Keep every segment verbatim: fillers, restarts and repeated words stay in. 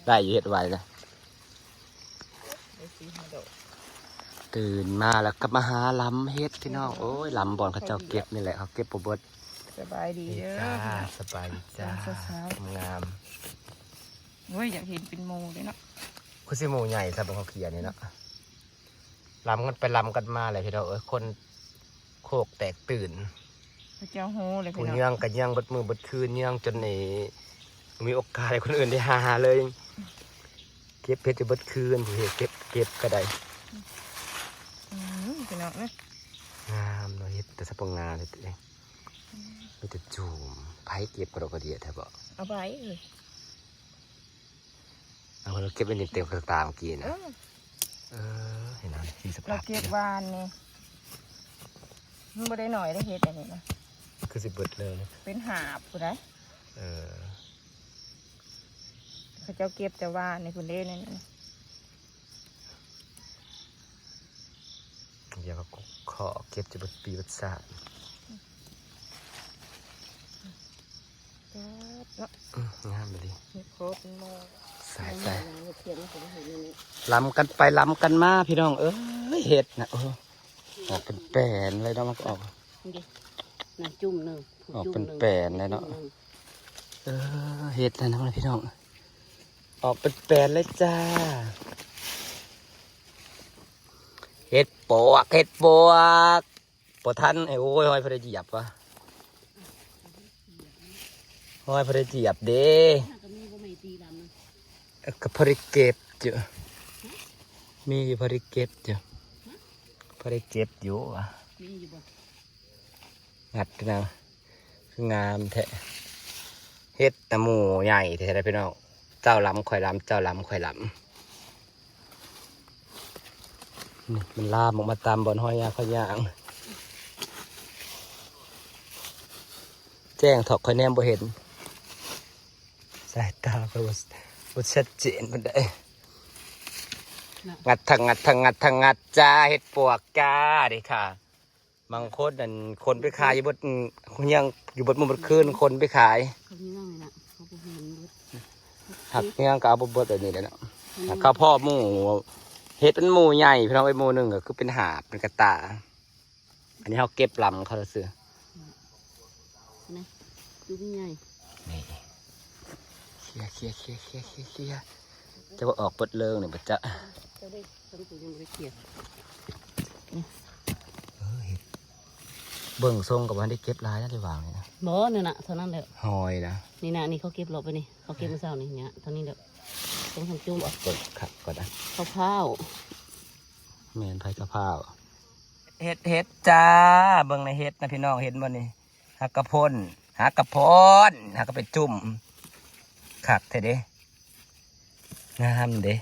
ได้อยู่เฮ็ดไว้นะ ตื่นมาแล้วก็มาหาลำเฮ็ดพี่น้อง โอ้ย ลำบ่อนเขาเจ้าเก็บนี่แหละ เขาเก็บบ่เบิด สบายดีเด้อ จ้า สบายดีจ้า ตอนเช้าๆ งาม โอ้ย อยากเห็นเป็นหมู่เลยเนาะ คือสิหมู่ใหญ่ซะบ่เขาเขียนนี่เนาะ ลำกันไปลำกันมาเลยพี่น้องเอ้ย คนโคกแตกตื่น พระเจ้าโหเลย ผู้ พี่น้อง เยื่องกันเยื่องเบิดมือเบิดคืน เยื่องจนในมีโอกาสให้คนอื่นได้หาเลย เก็บเฮ็ดอยู่เบิดคืน ผู้เฮ็ดเก็บเก็บก็ได้ อืมพี่น้องนะ งามเนาะ เฮ็ดแต่สะพงงามเลยตัวเอง มีแต่จูม ไผเก็บกระดอกกระเดียแท้บ่ เอาไปเลย เอาเราเก็บไว้นี่เต็มกระตาเมื่อกี้ เอ นะ อ เออ เห็นไหมมีส เรา ภาพ เก็บวานนี่มันบ่ได้หน่อยได้เห็ดอันนี้นะ คือสิเบิดเลยนะ เป็นหาบผู้ใด เออ เขาเจ้าเก็บแต่วานในคุณเด้นั่น เดี๋ยวก็ขอเก็บจะเบิดปีเบิดชาติ เนาะ อื้อ งามเลยดิ มีครบหมด สายใจ เขียนผมเห็นในนี้ ลำกันไปลำกันมาพี่น้องเอ้ย เห็ดนะ โอ้ ออกเป็นแปนเลยเนาะ มันก็ออก นี่ดินั่นจุ่มหนึ่ง ออกเป็นแปนเลยเนาะ เออ เห็ดแล้วนะพี่น้อง ออกเป็นแปนเลยจ้า เห็ดปวก เห็ดปวก บ่ทัน ไอ้ โอ้ย หอยพระเหยียบวะ หอยพระเหยียบเด้ ก็มีบ่ไม่ตีลำนะ เอ้ย ก็พอได้เก็บอยู่ มีอยู่พอได้เก็บอยู่ พอได้เก็บอยู่อะ มีอยู่บ่ งัดพี่น้อง คืองามแท้ เห็ดตะหมู่ใหญ่แท้ๆพี่น้อง เจ้าลำข่อยลำ เจ้าลำข่อยลำ นี่มันลามออกมาตามบ่อนหอยยาข้อยย่าง แจ้งเถาะข่อยแนมบ่เห็น สายตาก็บ่บ่ชัดเจนปานใด งัดทางงัดทางงัดทางงัดจ้า เห็ดปวกจ้า เด้อค่ะ บางคนนั่นคนไปขายอยู่เบิด อืม ยังอยู่เบิดมื้อเบิดคืน คนไปขาย เขามีนั่งเลยนะเขาก็เห็นเบิด หักเงี้ยงก็เอาบ่เบิดแบบนี้แหละเนาะ หักข้าวพ่อหมู่ เห็ดมันหมู่ใหญ่พี่น้อง ไอ้หมู่หนึ่งก็คือเป็นหาบเป็นกระต่า อันนี้เขาเก็บลำเขาซื่อ นะดูนี่ไง นี่ เคลียร์เคลียร์เคลียร์เคลียร์เคลียร์เคลียร์ จะว่าออกเบิดเริงนี่บ่จะ เจ้าได้ฉันกูยังไม่ได้เขียน เออ เห็ด เบิ่งทรงกับว่าได้เก็บหลายแล้วได้วางนี่นะ บ่เนี่ยนะเท่านั้นแหละ หอยนะ นี่นะนี่เขาเก็บหลบไปนี่เขาเก็บมาเช้านี่เนี่ยเท่านี้แหละต้องทำจุ่ม เปิดขักก่อนนะ ข้าวข้าว แม่นไผกะเพรา เห็ดเห็ดจ้า เบิ่งในเห็ดนะพี่น้อง เห็นบ่นี่ หักกะพ่น หักกะพ่น หักกะไปจุ่ม คักแท้เด้ งามเด้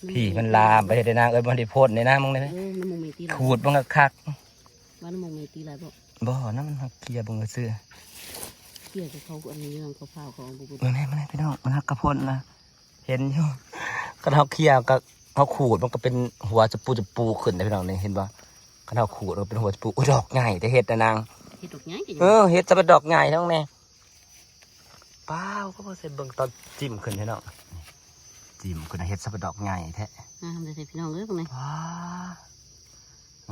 พี่มันลามไปเด้นางเอ้ย บ่ได้พ่นเด้นาง มึงได้ไหม เออน้ำมันไม่ตีหลาย ขูดมันก็คัก ว่าน้ำมันไม่ตีหลายบ่ บ่นะ มันหักเคลียร์เบิ่งซื่อ เกี่ยวกับเขาอันนี้เรื่องข้าวข้าวเขาเอาบุก เบิ่งแน่ เบิ่งแน่พี่น้อง มันหักกะพ่นนะ เห็นอยู่ คันเฮาเคลียร์ก็เฮาขูดมันก็เป็นหัวจะปูจะปูขึ้นนะพี่น้องนี่ เห็นบ่ คันเฮาขูดมันเป็นหัวจะปู อุ้ย ดอกใหญ่แต่เห็ดนะนาง เห็ดดอกใหญ่ เออ เห็ดจะเป็นดอกใหญ่ทั้งแน่ ป้าว ก็บ่ใส่เบิ่งตอนจิ้มขึ้นพี่น้อง จิ้มขึ้นนะ เห็ดจะเป็นดอกใหญ่แท้ งามเลยพี่น้องเอ้ยพวกนี้ ว้า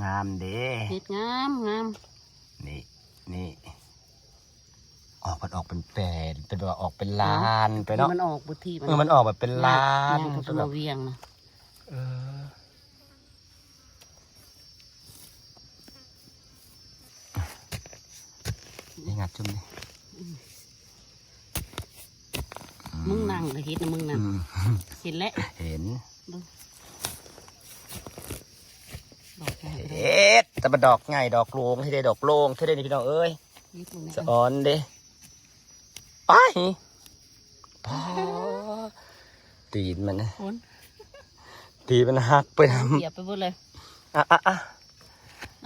งามเด้ เห็ดงามงาม นี่ นี่ ออกมันออกเป็นแปน เป็นแบบว่าออกเป็นล้านไปเนาะ มันออกบุตรี เออ มันออกแบบเป็นล้าน อย่างกับตัวเวียงนะ เออ นี่งัดจุ่มนี่ มึงนั่งเลยเห็ดนะมึงนั่ง อืม เห็นแล้ว เห็น ดูดอกใหญ่ เห็ดแต่มันดอกใหญ่ดอกโลงที่ได้ดอกโลงที่ได้นี่พี่น้องเอ้ย เห็ดตรงนี้ สะออนเด้ อ้าย ป๊าด ตีนมันนะ คน ตีนมันหักไปนำ เหยียบไปหมดเลย อ่ะอ่ะอ่ะ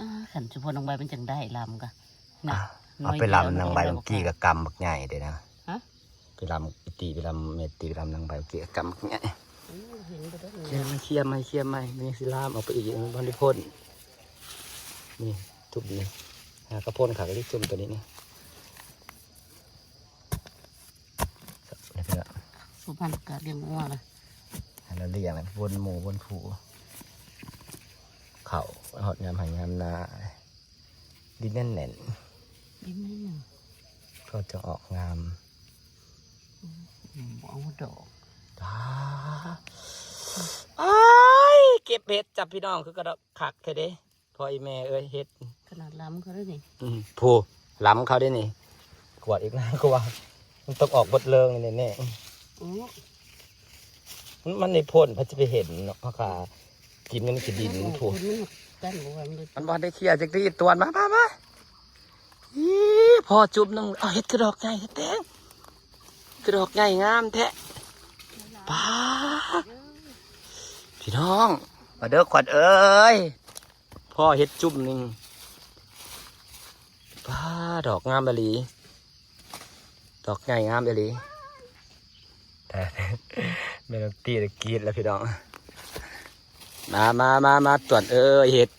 อ่าขันจุพลลงไปเป็นจังได้ลำกะ อ่ะ นะ เอาไปลำนางใบเมื่อกี้กับกำบักใหญ่เลยนะ ฮะ ไปลำอีตีไปลำเมตีไปลำนางใบเมื่อกี้กับกำบักใหญ่ โอ้เห็นไปได้ เคลียร์ไม่เคลียร์ไม่เคลียร์ไม่มันยังสิลามออกไปอีกมันบ่ได้พ่น นี่ทุบนี่หากระพ่นขากระดิกจุ่มตัวนี้นี่นี่พี่น้อง ผู้พันธุ์กาดเลี้ยงงัวนะ ให้เราเลี้ยงแล้ววนหมู่วนผู้ เขาฮอดยามไห้ยามนา ดินแน่นๆ ดินแน่นๆ ก็จะออกงาม อืม บ่เอาดอก อ้าย เก็บเห็ดจ้ะพี่น้อง คือกระดอกคักแท้เด้ พ่ออีแม่เอ้ย เห็ด ขนาดลำเขาด้วยนี่ อืม ผู้ ลำเขาได้นี่ กวาดอีกแล้ว กวาด มันต้องออกเบิดเริงนี่แน่ๆ โอ้ มัน มันได้พ่น พระจะไปเห็นเนาะ เพราะขากินมันขี้ดิน มันออก ผู้ มันออก กันบ่ว่ามันเลย มันบ่ได้เคลียร์จักที ตวนมา มา มา อี๋ พ่อจุ่มหนึ่ง เอาเห็ดกระดอกใหญ่ เห็ดแดง กระดอกใหญ่งามแท้ ป๊าด พี่น้อง มาเด้อขวัญเอ้ย พ่อเห็ดจุ่มหนึ่ง ป๊าด ดอกงามอีหลี ดอกใหญ่งามอีหลี แต่ แม่น้องตี้ตะกรีดแล้วพี่น้อง มา มา มา มา ตวนเอ้ย เห็ด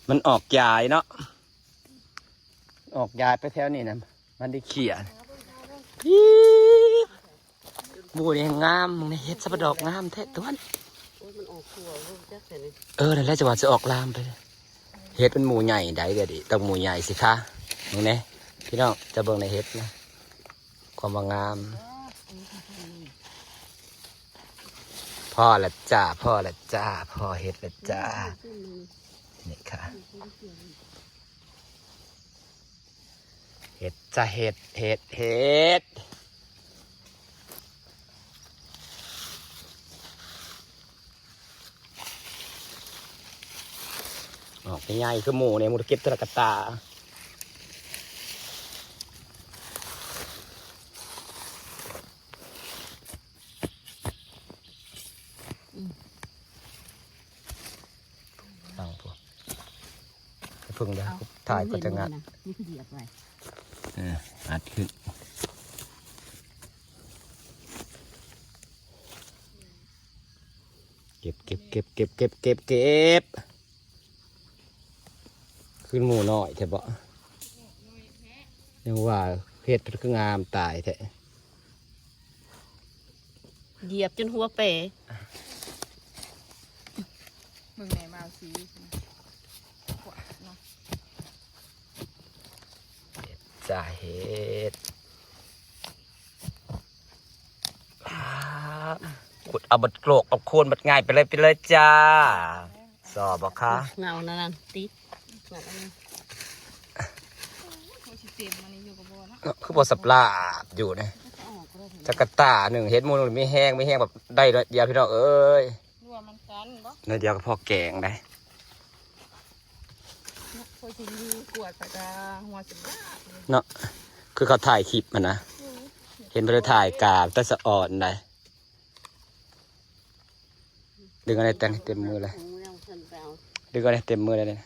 มันออกยายเนาะ ออกยายไปแถวนี้นะ มันได้เขี่ย อี๋ หมู่นี่งาม มึงนี่เห็ดสะบะดอกงามแท้ตวน โอ้ย มันออกทั่วเลย จักใส่นี่ เออ นั่นแหละ จะว่าจะออกลามไป เห็ดมันหมู่ใหญ่ใดเดี๋ยวดิ ต้องหมู่ใหญ่สิคะ มึงเนี่ย พี่น้อง จะเบิ่งในเห็ดนะ ความว่างาม พ่อละจ้า พ่อละจ้า พ่อเห็ดละจ้า นี่ค่ะ เห็ดจ้า เห็ด เห็ด เห็ด ออกง่ายๆ คือหมู่เนี่ย หมู่เก็บตะกะตา อืม ฟังพวก เพิ่งได้ เอา ถ่ายก็จะงัด นี่คือเหยียบไว้ เออ อัดขึ้น เก็บ เก็บ เก็บ ขึ้นหมู่น้อยแท้บ่ ยังว่าเห็ดคืองามตายแท้ เหยียบจนหัวเป๋ เบิ่งแหน่มาเอาสีขวดเนาะ จ้า เห็ด ป๊าด ขุดเอาบัดโกรกเอาโคนบัดง่ายไปเลย ไปเลยจ้า สอบบ่คะ เงานั่นน่ะ ติด เงาอันนี้ โอ้ย สิเต็มอันนี้อยู่กับบ่เนาะ เนาะ คือบ่สับลาบอยู่เนี่ย มันก็ออกเลย จักกะตาหนึ่ง เห็ดหมู่หนึ่ง มีแฮง มีแฮงแบบได้น้อยเดียวพี่น้องเอ้ย รวมมันกันบ่ น้อยเดียวก็พอแกงได้ เนาะ พอสิมีกวดไปกะหัวสิบาท เนาะ คือเขาถ่ายคลิปมันนะ อืม เห็นเพิ่นถ่ายกาบแต่สะออนได้ ดึงอะไรแต่งให้เต็มมือเลย ดึงอะไรเต็มมือเลยเนี่ย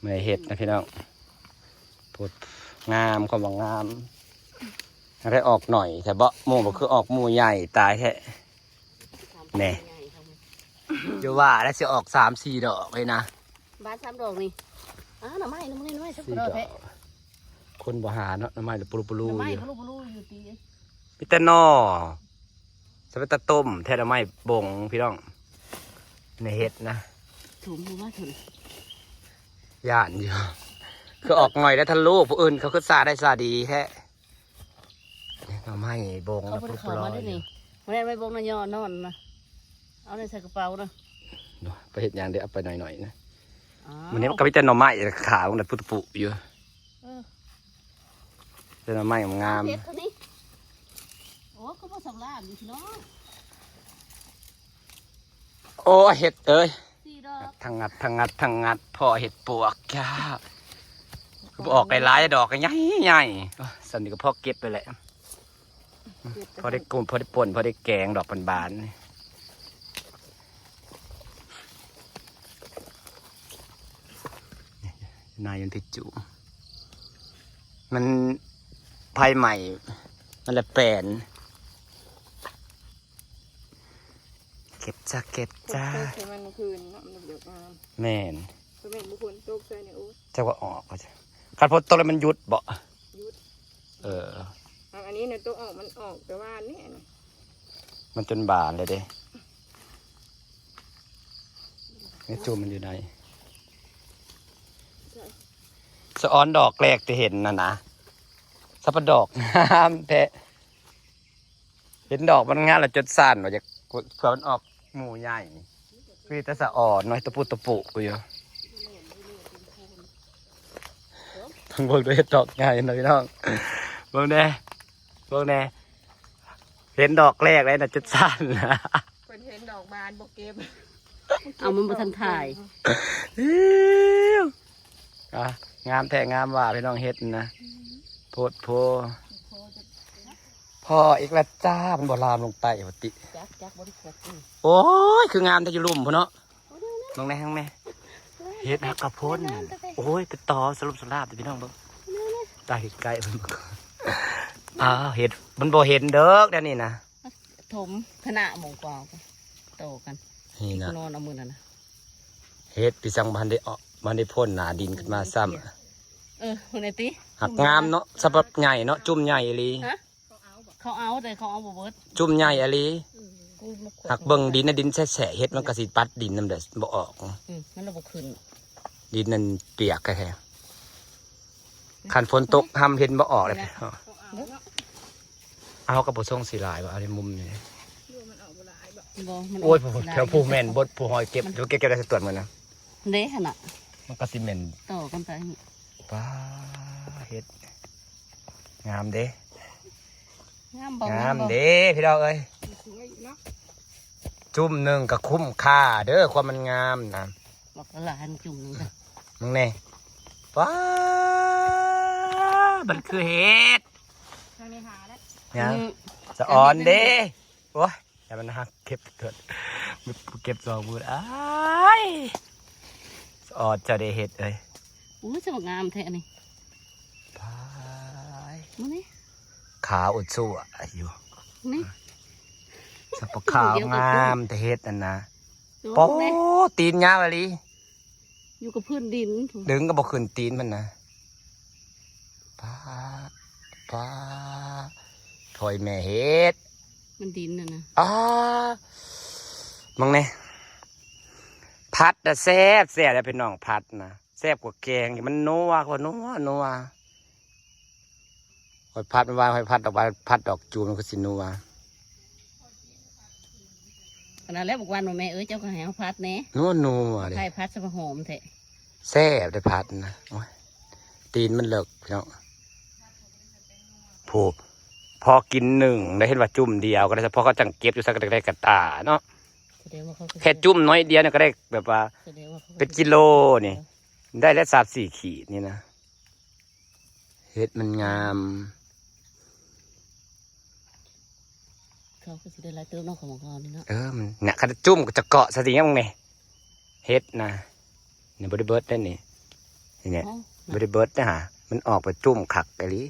มื้อนี้เห็ดนะพี่น้อง โพด งาม ความว่างาม ได้ออกหน่อย แต่บ่หมู่บ่คือออกหมู่ใหญ่ตายแท้ แน่ อยู่ว่าแล้วสิออกสามสี่ดอกเลยนะ บานสามดอกนี่ อ้าว หน่อไม้ หน่อไม้ หน่อไม้ สัก สี่ ดอก ดอก แท้ คนบ่หาเนาะ หน่อไม้ละปลูปลู หน่อไม้ อยู่ ปลูปลูอยู่ติ มีแต่หน่อ สะเป็นตาต้มแท้ หน่อไม้บงพี่น้อง ในเห็ดนะ ถุงหัวถุง ย่านอยู่ คือออกหน่อยได้ทะลุผู้อื่นเขาคือซาได้ซาดีแท้ หน่อไม้บง เขา นะ บ่ได้ ปลูก เข้ามาได้ ปลอย นี่ บ่ได้ไว้บงนะ ย่อนอนนะ เอาในใส่กระเป๋านะ เนาะ ไปเฮ็ดหยังเด้อ เอาไปหน่อยๆนะ อ้าว มื้อนี้มันก็มีแต่หน่อไม้ขาวนะ ปุตุปุอยู่ เออ แต่หน่อไม้งามๆ เห็ดเท่านี้ โอ้ ก็บ่สำราญอยู่พี่น้อง โอ้ เห็ดเอ้ย สี่ดอก ทั้งงัด ทั้งงัด ทั้งงัด พ่อเห็ดปวกจ้า คือบ่ออกหลายๆ ดอกก็ใหญ่ๆ โอ้ย ส่ำนี้ก็พอเก็บไปแหละ เก็บไป พอได้กุม พอได้ป่น พอได้แกงดอกบานๆ นี่ นายมันพิจู มันไฟใหม่ มันละแปน เก็บจ้า เก็บจ้า ฝนตกใส่มันเมื่อคืนเนาะ มันเดือดงาม แม่น ก็แม่นบ่ฝนตกใส่เนี่ย โอ้ย จักว่าออกว่าจ้ะ คันฝนตกแล้วมันหยุดบ่ หยุด เออ อันนี้เนี่ยตัวออกมันออกแต่ว่าเนี่ยนะ มันจนบานเลยเด้ นี่จุ่มมันอยู่ไหน สะออนดอกแรกที่เห็นน่ะนะ สับปะดอกงามแท้ เห็นดอกมันงามแล้วจนสั่นว่าอยากเผื่อมันออกหมู่ใหญ่ คือแต่สะออนเนาะ ตะปุตะปุกูอยู่ ต้องเบิ่งด้วยดอกใหญ่นะพี่น้อง เบิ่งแน่ เบิ่งแน่ เห็นดอกแรกเลยนะจนสั่น เพิ่นเห็นดอกบานบ่เก็บ เอามันบ่ทันถ่าย อิ๊ว อ่ะ งามแท้งามว่าพี่น้องเห็ดนะ โพดโพ พออีกแล้วจ้า มันบ่ลามลงไปว่าติ จักจักบ่ได้ขวดอือ โอ้ย คืองามแต่อยู่ลุ่มพุ้นเนาะ ลงในห้างแม่ เห็ดหักกระพ้น โอ้ย เป็นตอสลบสลาบแต่พี่น้องเบิ่ง ตาใกล้ๆมันบ่ อ้าว เห็ด มันบ่เห็นเด้อเดี๋ยวนี้นะ ถมคณะหมองกว่า โตกัน นี่นะ นอนเอามือนั่นนะ เห็ดพี่สังบ่ทันได้ออก บ่ทันได้พ่นหนาดินขึ้นมาซ้ำ เออ คนไหนติ หักงามเนาะ สะบัดใหญ่เนาะ จุ่มใหญ่อีหลี ฮะ เขาเอาแต่เขาเอาบ่เบิด จุ่มใหญ่อีหลี กูมาขวด หักเบิ่งดินนะ ดินแฉะๆ เห็ดมันก็สิปัดดินนำเด้อ บ่ออก อืม มันเลยบ่ขึ้น ดินนั่นเปียกแท้ๆ คันฝนตกห้ำเห็ดบ่ออกเลย เอากับผู้ส่งสีหลายบ่ เอาในมุมนี้ บ่ มัน โอ้ย ผู้ หลาย แถวผู้แม่นบดผู้หอยเก็บ เก็บ เก็บได้สักตัวมันนะ เด้หั่นน่ะ มันก็สิแม่น ต่อกันไป ป้า เห็ด งามเด้ งามบ่ งาม งามบ่ เด้พี่น้องเอ้ย สวยเนาะ จุ่มหนึ่งก็คุ้มค่าเด้อ ความมันงามนะ บอกละหันจุ่มหนึ่งค่ะ มึงแน่ ป้า มันคือเห็ด ทางนี้หาแล้ว ยัง อืม สะออนเด้ โอ้ย แต่มันหักเก็บเถิด มันเก็บสองมือ อ้าย สะออนเจ้าได้เห็ดเอ้ย อู้ สะบักงามแท้นี่ พาย มื้อนี้ ขาวอุดสู้อยู่ นี่ สับปะขาวงามแต่เห็ดนั่นนะ โอ้ โป๊ นี่ ตีนยาวอีหลี อยู่กับพื้นดิน ดึงก็บ่ขึ้นตีนมันนะ ป้า ป้า ถอยแม่เห็ด มันดินน่ะนะ อ้า มึงเนี่ย ผัดน่ะแซ่บ แซ่บแล้วพี่น้อง ผัดนะ แซ่บกว่าแกง มันนัวกว่านัว นัว หอยผัดมันว่าหอยผัดดอกบาน ผัดดอกจูมมันก็สินัว ขนาดแล้วบอกว่าหนูแม่เอ้ย เจ้าก็ให้เอาผัดแหน่ นัวนัวเด้ ไข่ผัดสะพะหอมแท้ แซ่บได้ผัดนะ โอ้ย ตีนมันเลิกพี่น้อง ผู้ พอกินหนึ่งได้เห็นว่าจุ่มเดียวก็ได้ เฉพาะเขาจังเก็บอยู่ใส่กระได้กระตาเนาะ แสดงว่าเขาก็ แค่จุ่มน้อยเดียวเนี่ยก็ได้แบบว่า แสดงว่าเขาก็ เป็นกิโลนี่ ได้แล้วสามสี่ขีดนี่นะ เห็ดมันงาม เขาก็สิได้หลายเติมเนาะของเขานี่เนาะ เออ มันเนี่ย คันจุ่มก็จะเกาะซะทีเนี้ยมึงเนี่ย เห็ดนะ เนี่ย บ่ได้เบิดได้นี่ นี่เนี่ย อ๋อ บ่ได้เบิดนะฮะ มันออกไปจุ่มคักอีหลี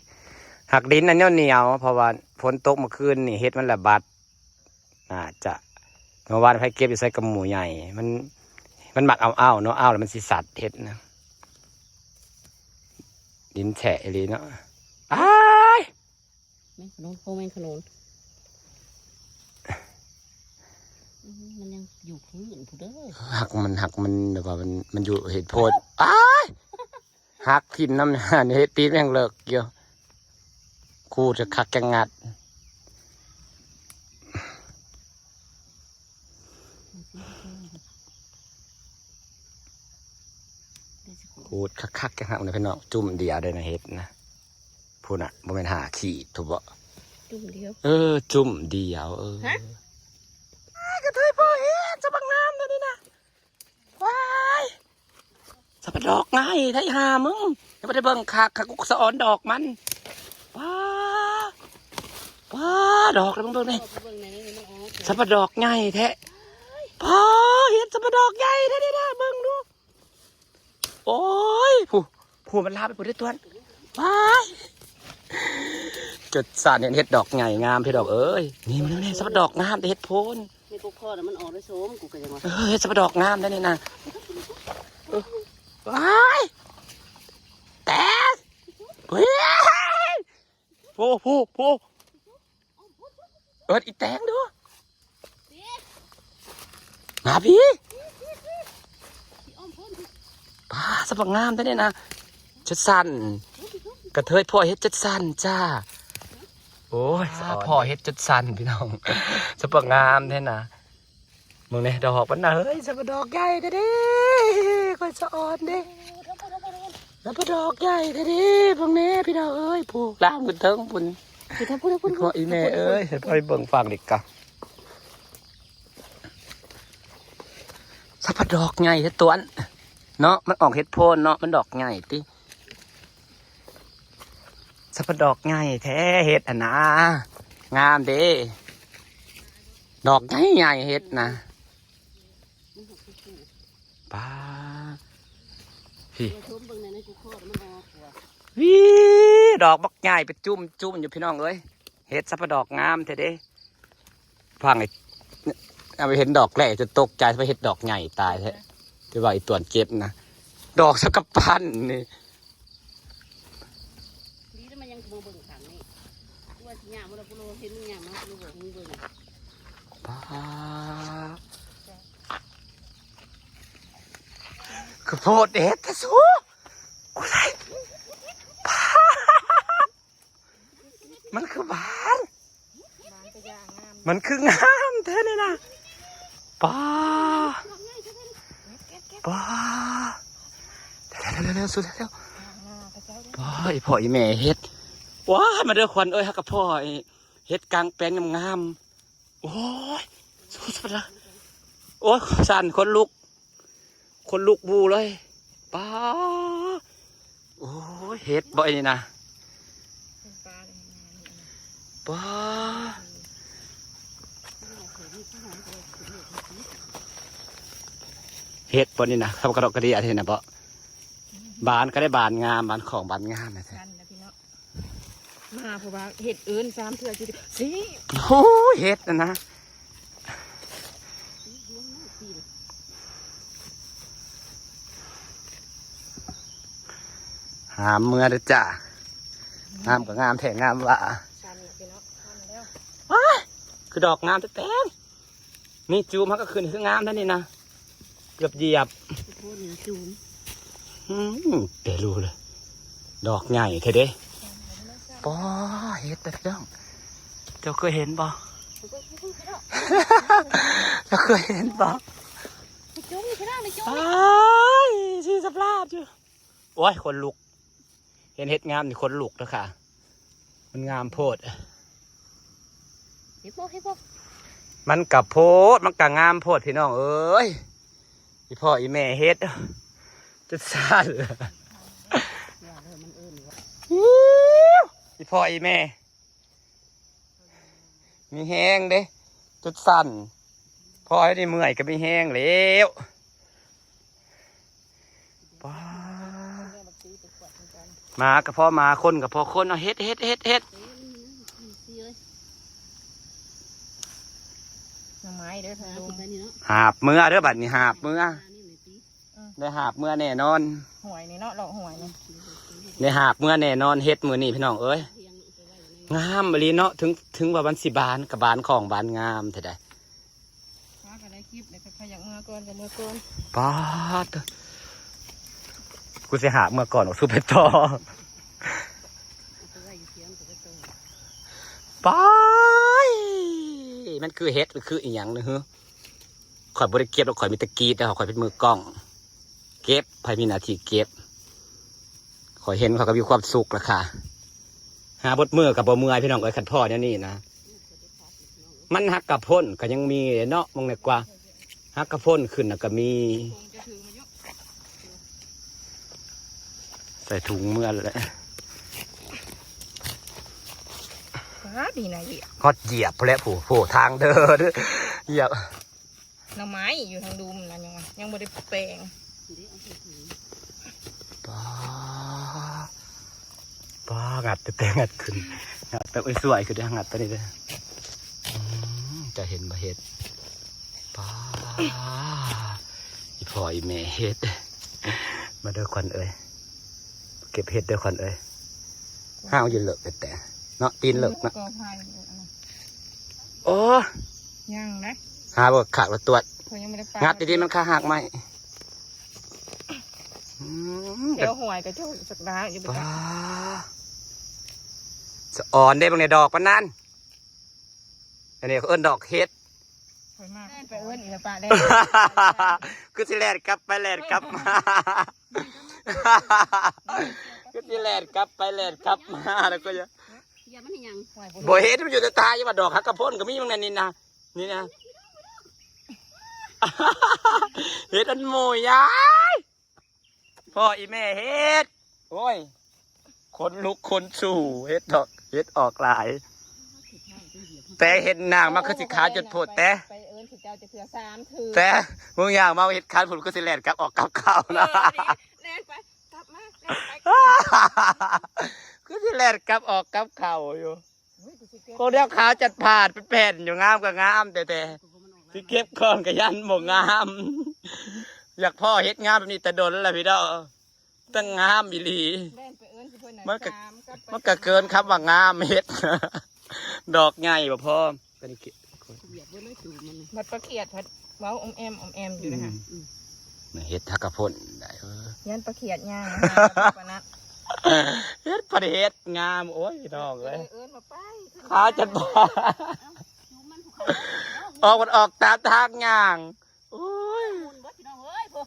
หักดินอันเหนียวๆ เพราะว่าฝนตกเมื่อคืนนี่ เห็ดมันระบาด น่าจะ เมื่อวานไผเก็บอยู่ใส่กระหมู่ใหญ่ มัน มันมักเอาเอาเนาะ เอาแล้วมันสิสัดเห็ดนะ ดินแฉะอีหลีเนาะ อ้าย แมงขนุน พวกแมงขนุน อืม มันยังอยู่พื้นผู้เด้อ หักมัน หักมันแบบว่ามัน มันอยู่เห็ดโพด อ้าย หักทิ่มน้ำหน้านี่ เห็ดตีนแม่งเลิกอยู่ ขูดจะคักจะงัด ขูดคักๆ จังหักนะพี่น้อง จุ่มเดียวเลยนะเห็ดนะ พู้นน่ะ บ่แม่นห้าขีดถูกบ่ จุ่มเดียว เออ จุ่มเดียว เออ ฮะ อ้าย กระเทยพ่อเห็ด สะบักงามเลยนี่นะ ว้าย สะบักดอกไง ได้หามึง ยังบ่ได้เบิ่งคัก คักกูสะออนดอกมัน ว้า ว้า ดอกแล้วมึงเบิ่งนี่ เบิ่งในนี่มันออก สะบักดอกไงแท้ พ่อเห็ดสะบักดอกไงแท้นี่นะ เบิ่งดู โอ้ย ผู้ ผู้มันลามไปผู้ได้ตัวน ว้าย จดสารเห็นเห็ดดอกไงงามพี่ดอกเอ้ย นี่มันแน่สะบักดอกงามแต่เห็ดโพน ในกกคอน่ะมันออกได้โสม กูก็ยังว่า เออ เห็ดสะบักดอกงามได้นี่นะ เออ ว้าย แต่ เฮ้ย โพ โพ โพ เอิดอีแตงดู มาพี่ ป้า สะบักงามแท้เนี่ยนะ จัดสัน กระเทยพ่อเฮ็ดจัดสันจ้า โอ้ย สะออน พ่อเฮ็ดจัดสันพี่น้อง สะบักงามแท้นะ มึงเนี่ยดอกมันนะ เฮ้ย สะบักดอกใหญ่แท้เด้ ค่อยสะออนเด้ แล้วปลาดอกใหญ่แท้เด้ เบิ่งแน่พี่น้องเอ้ย ผู้ล่ามขึ้นเทิงพุ่น ไปทางพุ้นทางพุ้น พ่ออีแม่เอ้ย ให้พ่อไปเบิ่งฟังดิกะ สะบักดอกใหญ่แท้ตวน เนาะ มันออกเห็ดโพนเนาะ มันดอกใหญ่ติ สะบักดอกใหญ่แท้เห็ดอะนะ งามเด้ ดอกใหญ่ใหญ่เห็ดนะ ป้า พี่ มาชมเบิ่งในนั้น กูคลอดมันออกว่ะ วิดอกบักใหญ่ไปจุ่มจุ่มอยู่พี่น้องเอ้ย เห็ดสะบักดอกงามแท้เด้ พังไอ้ เอาไปเห็นดอกแรกจนตกใจ ไปเห็นดอกใหญ่ตายแท้ ที่ว่าไอ้ตวนเก็บนะ ดอกสะกะปันนี่ ดีแล้วมันยังมาเบิ่งขังนี่ กูว่าสิย่างมาแล้ว กูเลยเห็นมึงย่างมา กูเลยบอกมึงเบิ่ง ป้า คือโพดเด็ดแท้สู กูได้ ป้า มันคือบาน บานกะย่างาม มันคืองามแท้นี่นะ ป้า เก็บเก็บเก็บ ป้า เร็วๆๆๆ สุดเร็ว ย่างหน้าพระเจ้าเด้อ ๆ ป้า อีพ่ออีแม่เฮ็ด ว้า มาเด้อขวัญเอ้ย ฮักกับพ่อไอ้เฮ็ดกลางแปลงงามๆ โอ้ย สุดๆ ละ โอ้ย สั่นขนลุก ขนลุกบูเลย ป้า โอ้ย เห็ดบ่ไอ้นี่นะ เป็นปลาเลยนะ ป้า เห็ดบ่นี่นะ เขากระดอกกระเดียที่นะบ่ บานก็ได้บานงาม บานของบานงามนะ นั่นนะพี่เนาะ มาเพราะว่าเห็ดเอิ้นสามเทื่อจุดสิ โอ้ย เห็ดนะนะ หามเมือเด้อจ้า งามก็งามแท้งามว่า ชันแล้วพี่เนาะ ชันแล้ว ว้าย คือดอกงามแท้ๆ นี่จูมเขาก็ขึ้นคืองามแท้นี่นะ เกือบเหยียบ โคตรเหนือจูม อืม แต่รู้เลย ดอกใหญ่แท้เด้ ป้อ เห็ดแต่พี่น้อง เจ้าเคยเห็นบ่ เจ้าเคยเห็นบ่ ในจุ้งพี่น้อง ในจุ้ง อ้าย ชีสปลาดอยู่ โอ้ย ขนลุก เห็นเห็ดงามนี่ขนลุกแล้วค่ะ มันงามโพด เห็นบ่ เห็นบ่ มันกะโพด มันกะงามโพดพี่น้องเอ้ย อีพ่ออีแม่เฮ็ด จะสั่น อย่าเลยมันเอิ้นว่า อิ๊ว อีพ่ออีแม่ มีแฮงเด้ จุดสั่น พ่อให้ได้เมื่อยก็มีแฮงแล้ว ป้า หมากะเพาะหมา คนกะเพาะคน เอาเฮ็ด เฮ็ด เฮ็ด เฮ็ด หน่อไม้เด้อทางลุง หาบเมือเด้อ บัดนี้หาบเมือ ได้หาบเมือแน่นอน หวยนี่เนาะ เลาะหวยนี่ ได้หาบเมือแน่นอน เฮ็ดมื้อนี้พี่น้องเอ้ย งามอีหลีเนาะ ถึง ถึงว่ามันสิบานกะบานของบานงามแท้ใด หาก็ได้คลิปเลย ใครอยากเมือก่อนก็เมือก่อน ป๊าด กูสิหาเมือก่อน ออกสู้ไปต่อ เอาไปไว้อยู่เถียงก็ไปต่อ ป๊าย มันคือเห็ด มันคืออีหยังนะฮึ ข่อยบ่ได้เก็บแล้ว ข่อยมีแต่กรีดแล้ว ข่อยเป็นมือกล้อง เก็บ ไผมีหน้าที่เก็บ ข่อยเห็นข่อยก็มีความสุขแล้วค่ะ หาเบิดมื้อก็บ่เมื่อยพี่น้องเอ้ย คันพ่อแนวนี้นะ มันหักกะพ่นก็ยังมีเนาะ มึงเนี่ยกว่า หักกะพ่นขึ้นน่ะก็มี ใส่ถุงเมือแล้ว ป๊าด นี่นะเหยียบ ฮอดเหยียบพอแล้ว ผู้ ผู้ ทางเดิน เหยียบ หน่อไม้อยู่ทางดุมนะ ยังว่ายังบ่ได้แปลง ป๊า ป๊า งัดแต่ แต่งัดขึ้น งัดแต่ โอ้ย สวยคือได้งัดตัวนี้เลย อืม จะเห็นบ่เห็ด ป๊า อีพ่ออีแม่เห็ด มาเด้อขวัญเอ้ย เก็บเห็ดเด้อขวัญเอ้ย ห้าวอยู่เลิกแต่เนาะ ตีนเลิกเนาะ กอไผ่อยู่อันนั้น โอ้ ยังนะ หาบ่ขาดบ่ตรวจ เขายังไม่ได้ปา งัดดีๆมันคาหักไหมอืม เดี๋ยวหวยกับเจ้าสักดาอยู่ไป ว้า จ้ะ สะออนได้บางในดอกปานนั้น อันนี้เขาเอิ้นดอกเห็ด คอยมากไปเอิ้นอีกแล้วปะได้ คือสิแล่นกลับไปแล่นกลับมา คือสิแล่นกลับไปแล่นกลับมาแล้วก็จะ อย่ามันยัง บ่เห็นมันอยู่ในตาอยู่ว่าดอกฮักกะพ่นก็มีบางในนี่นะ นี่นะ เห็ดอันหมูยาย พ่ออีแม่เห็ด โอ้ย ขนลุกขนสู่ เห็ดดอก เห็ดออกหลาย แต่เห็นนางมาคือสิขาจนโพดแต่ ไปเอิ้นสิเจ้าจะเถื่อสามเถื่อ แต่มึงอย่างมาเห็ดคันผุนก็สิแล่นกลับออกกลับเข้านะ แล่นไปกลับมาแล่นไป คือสิแล่นกลับออกกลับเข้าอยู่ อุ้ยกูสิเก็บ คนเดียวขาวจัดผ่านเป็นแผ่นอยู่งามก็งามแต่แต่สิเก็บของก็ยันบ่งาม อยากพ่อเห็ดงามแบบนี้แต่โดนแล้วล่ะพี่น้องตั้งงามอีหลี แล่นไปเอิ้นสิเพิ่นน่ะ มันก็ สามลับไป มันก็เกินคำว่างามเห็ด ดอกใหญ่บ่พอก็นี่เก็บ เหยียบไว้เลยตูดมันน่ะ บัดปลาเขียดพัดเว้าอมแอมอมแอมอยู่นะคะ อืม เห็ดฮักกะพ่นได้เออ ยันปลาเขียดย่างนะปะนะ เห็ดผัดเห็ดงามโอ้ยพี่น้องเลย เอิ้นมาไป ขาจัดผ่าน ดูมันภูเขา ออกมันออกตามทางย่าง โอ้ย มุนเบิดพี่น้องเอ้ยพวก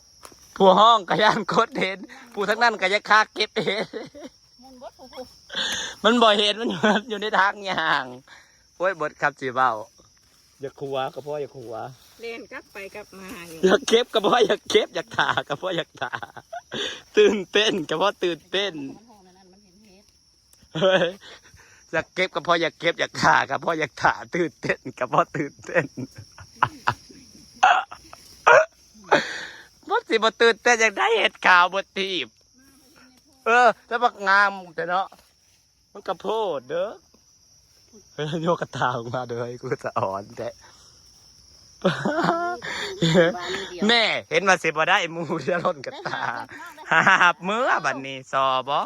ผู้ห้องก็ย่านโคตรเห็น ผู้ทั้งนั้นก็ยังคาเก็บเห็ด มุนเบิดพวกพวก มันบ่เห็นมันอยู่ในทางย่าง โอ้ยเบิดครับสิเว้า อย่าขัวก็เพราะอย่าขัว แล่นกลับไปกลับมาอยู่ อยากเก็บก็เพราะอยากเก็บ อยากถ่าก็เพราะอยากถ่า ตื่นเต้นก็เพราะตื่นเต้น มันห้องนั้นมันเห็นเห็ด เฮ้ยอยากเก็บก็เพราะอยากเก็บ อยากถ่าก็เพราะอยากถ่า ตื่นเต้นก็เพราะตื่นเต้น มันสิบ่ตื่นเต้นอยากได้เห็ดขาวบ่ตีบ เออแต่บักงามแต่เนาะ มันกระโพดเด้อ เฮ้ยโยกกระตาออกมาเด้อ กูจะอ่อนแต่ บ้านนี้เดียว แม่เห็นว่าสิบ่ได้หมู่เดียวล้นกระตา หาบเมื่อบัดนี้ซอบ่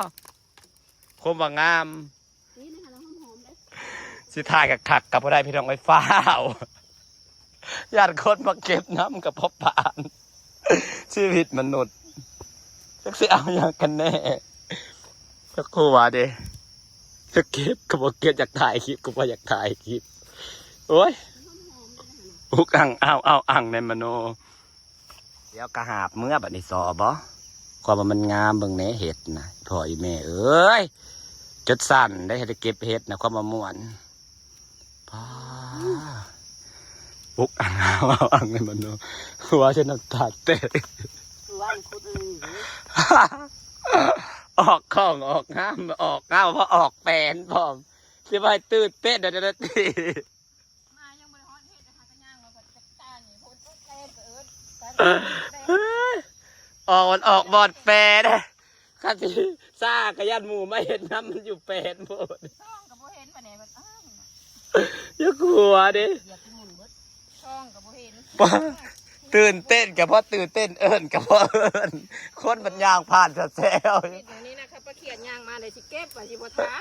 คมว่างาม นี่นะคะน้องหอมๆเลย สิถ่ายคักๆกับบ่ได้พี่น้องไอ้ฟ้าว ย่านคนมาเก็บน้ำกับพ่อปาน ชีวิตมนุษย์จักสิเอาอย่างกันแน่จักครัวเด้จะเก็บก็บ่เก็บ อยากถ่ายคลิปก็บ่อยากถ่ายคลิป โอ้ย อุกอังอ้าวอ้าวอังในมโน เดี๋ยวกะหาบเมื่อบัดนี้ซอบ่ ความว่ามันงามเบิ่งแหน่เห็ดนะพ่ออีแม่เอ้ย จดสั่นได้เห็ดเก็บเห็ดนะความว่าม่วน ป้า อุกอังอ้าวอ้าวอังในมโน หัวจะน้ำตาแตก คือว่ามันคุดอะไรอยู่เลย ออกของออกงามออกงามเพราะออกแปนพร้อมสิไปตื่นเต้นเดี๋ยวนาที มายังบ่ได้ฮอดเฮ็ดนะคะก็ย่างมาก็จัดการนี่พูดแล่นไปเอิ้น ออกมันออกบอดแปนคันสิซ่าก็ย่านหมู่มาเห็นน้ำมันอยู่แปนโพด ช่องก็บ่เห็นปะเนี่ยมันอ้าว อย่ากลัวเด้ เหยียบที่มุนเบิด ช่องก็บ่เห็น ตื่นเต้นกับพ่อตื่นเต้น เอิ้นกับพ่อเอิ้น คนมันย่างผ่านแซว เห็นอย่างนี้นะครับปลาเขียดย่างมาเลยสิเก็บไปสิบ่ท้า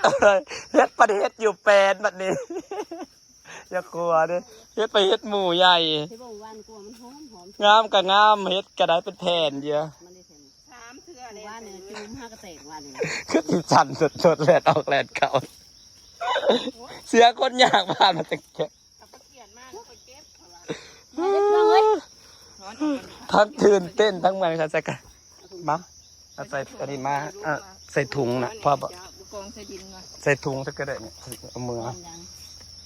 ๆเฮ็ดประเฮ็ดอยู่แปนบัดนี้ อย่ากลัวเด้เฮ็ดไปเฮ็ดหมู่ใหญ่ ที่บอกวันกลัวมันหอมหอม งามก็งามเฮ็ดก็ได้เป็นแผ่นเดียว มันได้แค่นี้ สามเทื่อเลย ว่าเนี่ยจุ่มห้ากระแตกว่าเนี่ย คือสิสั่นสดๆแลนออกแลนเข้าเสียคนย่างผ่านมาแต่แก กับปลาเขียดมาแล้วไปเก็บเอาละ มาเล็กน้อย ถอนออกก่อน ทั้งตื่นเต้นทั้งมันค่ะใส่กันมาเอาใส่อันนี้มาอ่ะใส่ถุงนะพ่อบอก จะเอากองใส่ดินก่อน ใส่ถุงสักก็ได้เนี่ยเอามือ ตอนยัง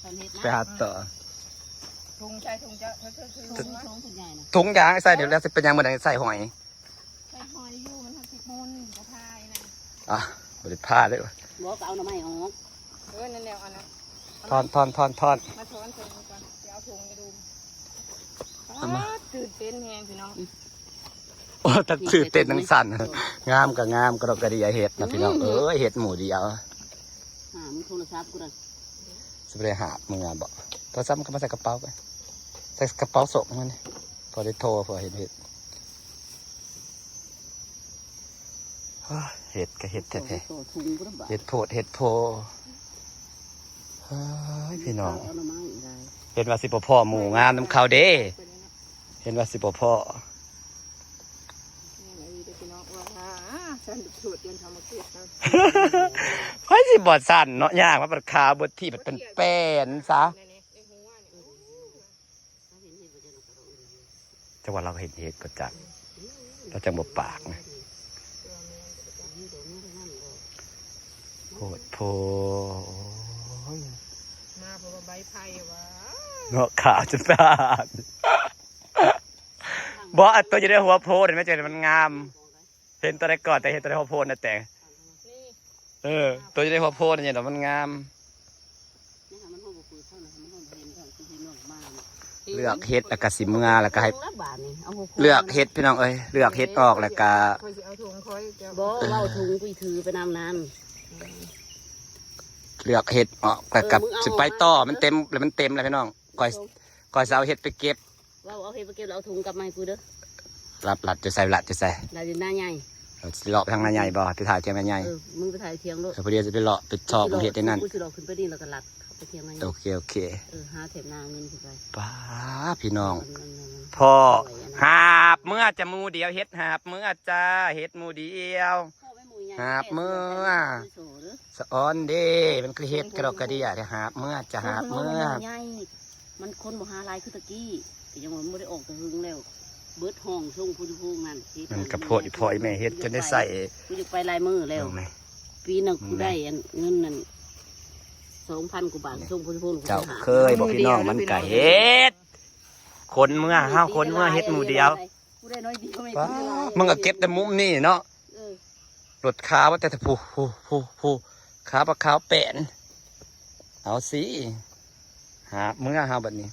ตอนเห็ดนะ ไปหาต่อ ถุงใส่ถุงเจ้าเธอเธอเธอ ถุงถุงถุงใหญ่นะ ถุงยางใส่เดี๋ยวแล้วสิเป็นยังไงใส่หอย ใส่หอยอยู่มันทำสิมุนกระทายนะ อ่ะบริพลาดเลย บอกเอาหน่อไม้ออก เออนั่นแหละอันนั้น ทอนทอนทอนทอน มาช้อนใส่มือก่อนเดี๋ยวเอาถุงไปดู เอามา อ้าวตื่นเต้นแฮงพี่น้อง โอ้ทั้งตื่นเต้นทั้งสั่นงามก็งามกระดอกกระเดียเห็ดนะพี่น้องเอ้ยเห็ดหมู่เดียว หามันโทรศัพท์กูเลย สิไปหาบมือบอกโทรศัพท์มันก็มาใส่กระเป๋าไปใส่กระเป๋าส่งมันพอได้โทรพอเห็นเห็ด เฮ็ดก็เฮ็ดแท้ๆ โอ้โหถุงบ่ได้บาท เฮ็ดโพดเฮ็ดโพ เฮ้ยพี่น้อง เอาหน่อไม้อีกได้ เห็นว่าสิบ่พ้อหมู่งามนำเขาเด้ เห็นว่าสิบ่พ้อ นี่ไงพี่น้องว่าฉันถูดเตรียมทำมาเก็บนะ ไผสิบ่สั่นเนาะ ย่างมาบัดขาเบิดที่บัดเป็นแป้นซะ ในนี้ในหัวนี่ จังหวะเราเห็นเห็ดประจักษ์ เราจังบ่ปากนะ โพดโพ โอ้ย มาเพราะว่าใบไผ่ว่า เนาะขาวจนตาดบ่ อันตัวอยู่ในหัวโพดเห็นไหม เจอมันงาม เห็นตัวใดก่อน แต่เห็นตัวในหัวโพดนะแต่ นี่ เออ ตัวอยู่ในหัวโพดเนี่ยมันงาม นี่ค่ะมันห้องบ่เปิดเท่านั้นมันห้องบ่เห็นเท่าคือเห็นออกมาเนี่ย เลือกเห็ดแล้วก็สิเมือแล้วก็ให้ ละบาทนี่เอาหก เลือกเห็ดพี่น้องเอ้ย เลือกเห็ดออกแล้วก็ คอยสิเอาถุงคอยจะ บ่เว้าถุงกูถือไปนำนั้น เลือกเห็ดออกแล้วก็สิไปต่อ มันเต็มแล้ว มันเต็มแล้วพี่น้อง คอย คอยสิเอาเห็ดไปเก็บ เว้าเอาเห็ดไปเก็บแล้วเอาถุงกลับมาให้กูเด้อ รับ รับจะใส่ รับจะใส่ ลาอยู่หน้าใหญ่ เราสิเลาะไปทางนาใหญ่บ่ ไปถ่ายเทียงนาใหญ่ เออมึงไปถ่ายเทียงโลด เดี๋ยวพอดีจะไปเลาะไปชอบเห็ดในนั้น กูสิเลาะขึ้นไปนี่แล้วก็ลัดเข้าไปเทียงนาใหญ่ โอเค โอเค เออหาแถมนาเงินกูไป ป้าพี่น้อง เงินเงินเงิน พ่อหาบเมือจะหมู่เดียว เห็ดหาบเมือจ้า เห็ดหมู่เดียว พ่อไม่หมู่ใหญ่ หาบเมือ โสเด้อ สะออนเด้ มันคือเห็ดกระดอกกระเดีย แต่หาบเมือจะหาบเมือ ใหญ่มันคนบ่หาหลายคือตะกี้แต่ยังว่ามันบ่ได้ออกแต่หึงแล้ว เบิดห้องส่งผู้อยู่โฮงนั่นเฮ็ด มันกระโพดอีพ่ออีแม่เฮ็ดจนได้ใส่ กูอยากไปหลายมื้อแล้ว เบิ่งไหม ปีหนึงกูได้อันเงินนั่นสองพันกว่าบาทส่งผู้อยู่โฮง เจ้าเคยบอกพี่น้องมันกะเฮ็ด คนเมือเฮาคนเมือเฮ็ดหมู่เดียว กูได้น้อยเดียวไม่ ว้า เป็นไร มึงก็เก็บแต่มุมนี่เนาะ เออ รถขาวว่าแต่ผู้ผู้ผู้ผู้ขาวปลาขาวแป้น เอาสิหาบเมือเฮาบัดนี้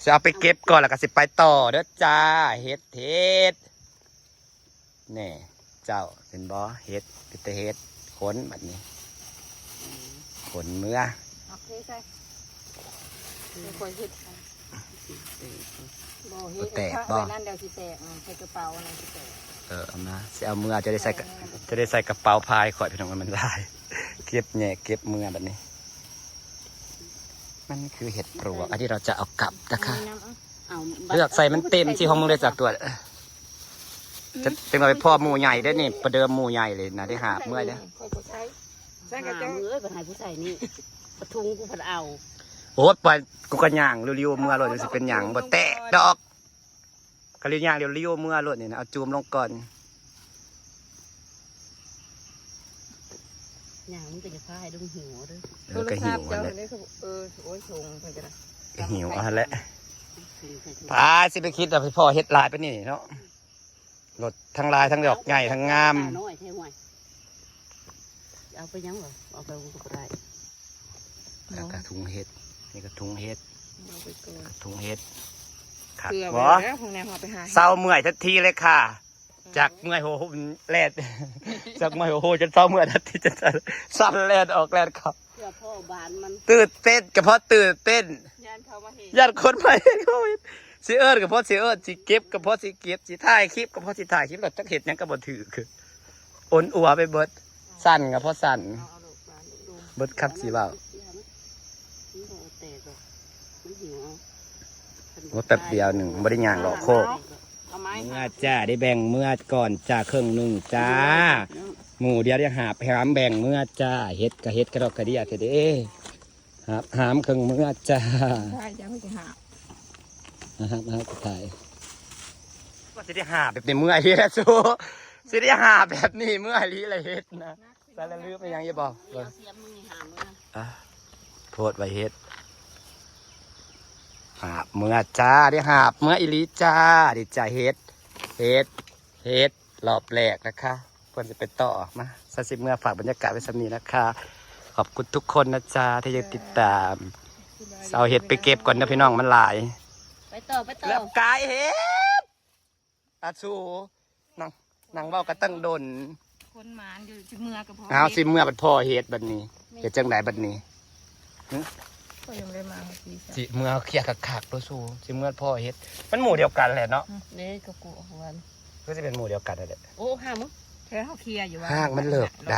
สิเอาไปเก็บก่อนแล้วก็สิไปต่อเด้อจ้า เฮ็ดเฮ็ดแน่เจ้าเห็นบ่ เฮ็ดเป็นแต่เฮ็ดขนบัดนี้ ขนเมือ เอาเทใส่ไม่ค่อยเห็ดบ่เห็ด แตก ถ้า บ่ ไว้นั่นเดี๋ยวสิแตกอ่ะใส่กระเป๋าอันนั้นสิแตก เออเอามาสิเอาเมือจะได้ใส่กระจะได้ใส่กระเป๋าพายข่อยพี่น้องมันหลาย เก็บแหน่เก็บเมือบัดนี้ มันคือเห็ดปลวกอันที่เราจะเอากลับนะคะ น้ำอ่ะ เอา เลือกใส่มันเต็มที่ของมึงเลยจากตัวจะเต็มเอาไปพ่อหมู่ใหญ่ได้นี่ประเดิมหมู่ใหญ่เลยนะได้หาบเมือเด้อ ค่อยๆใส่ใส่ หาก ระเจ้า มือเอ้ยไปหาผู้ใส่นี่ปะทุงกูผัดเอา โอ้ยไปกูก็ย่างเร็วๆเมือเลยมันสิเป็นหยังบ่แตกดอกก็เรียกย่างเร็วๆเมือเลยนี่นะเอาจูมลงก่อน อย่างมึงก็จะพาให้ดุงหัวเด้อ เออก็หิว เจ้า แหละ เนี่ยเขาเออโอ้ยชงเพิ่นก็ได้ ก็หิวเอาแหละ ถึงใส่ถุง พาสิไปคิดเอาไปพ่อเฮ็ดหลายไปนี่เนาะรถทั้งหลายทั้งดอกใหญ่ทั้งงาม น้อยแท้ห่วยเอาไปยังเหรอเอาไปกูก็ได้ แล้วก็ถุงเห็ดนี่ก็ถุงเห็ด เอาไปก่อน ถุงเห็ดขัด เผื่อ บ่ ไว้แล้วพวกนี้เอาไปหา เศร้าเมื่อยทันทีเลยค่ะ จากเมื่อยหัวแลดจากเมื่อยหัวจนเศร้าเมื่อยทันทีจนสั่นแลดออกแลดเขา เพื่อพ่อบานมัน ตื่นเต้นกระเพาะตื่นเต้น ย่านเขามาเห็น ย่านคนมาเห็นเขาเห็นสิเอิ้นกระเพาะสิเอิ้นสิเก็บกระเพาะสิเก็บสิถ่ายคลิปกระเพาะสิถ่ายคลิปแล้วจักเห็ดหยังกระเพาะถือคืออ่อนอัวไปเบิดสั่นกระเพาะสั่น เอาเอาลูกหลานลูก เบิดคำสิเว้า มันบ่แตกหรอกมันหิวเอา ว่าแป๊บเดียวหนึ่งบ่ได้ย่างหรอกโคก เอาไม้ เมือจ้าได้แบ่งเมือก่อนจ้าครึ่งหนึ่งจ้า หมู่เดียวได้หาบหามแบ่งเมือจ้าเห็ดกะเห็ดกระดอกกระเดียเถอะเด้หาบหามครึ่งเมือจ้า ใช่จ้าพี่จะหา นะครับนะครับถ่ายว่าสิได้หาบแบบนี้เมือเฮ็ดสูสิได้หาบแบบนี้เมือลีเลยเฮ็ดนะสารลืมไปยังอย่าบอก เอาเสียมมึงนี่หามมึงนะ อ่ะโพดไว้เฮ็ดหาบเมือจ้าได้หาบเมืออีหลีจ้าได้จ้าเฮ็ดเฮ็ดเฮ็ดรอบแรกนะคะเพื่อนจะไปต่อมาซาสิเมือฝากบรรยากาศไว้สำนี้นะคะ ขอบคุณทุกคนนะจ๊ะที่ยังติดตามเอาเห็ดไปเก็บก่อนนะพี่น้องมันหลาย ไปต่อไปต่อ แล้วกายเห็ดอาสูนั่งนั่งเว้ากันตั้งโดน คนหมานอยู่ที่เมืองกับพ่อ เอาสิเมือบัดพ่อเห็ดบัดนี้เฮ็ดจังไดบัดนี้ ก็ยังได้มาเมื่อกี้จ้ะ สิเมือเคลียร์คักๆโลดสูสิเมือพ่อเฮ็ด มันหมู่เดียวกันแหละเนาะ นี่ก็กูเอาหัว ก็จะเป็นหมู่เดียวกันนั่นแหละ โอ้ห้ามึง แค่เขาเคลียร์อยู่ว่า หากมันเลิกใด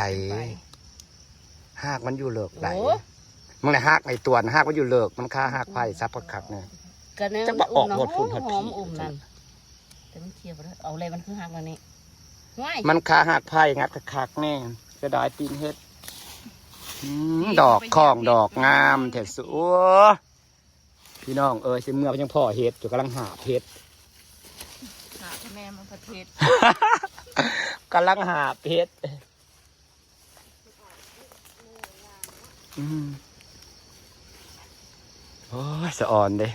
หากมันอยู่เลิกใด โอ้ มึงเลยหากไอ้ตัวนะหากมันอยู่เลิก มันคาหากไผ่ซับคักๆเนี่ย ก็เนี่ย จักว่าออกโลดพุ่น หอม หอด หอมอุ่มนั่นแต่มันเคลียร์ไปแล้วเอาอะไรมันคือหักแล้วนี่ว้าย มันคาหากไผ่งัดคักๆเนี่ยจะได้ปีนเฮ็ดอืมดอกของดอกงามแท้สุดพี่น้องเอ้ยสิเมื่อยังพ่อเฮ็ดอยู่กำลังหาบเฮ็ด หาแม่มาประเทศ กำลังหาบเฮ็ดอืมโอ้ยสะออนเด้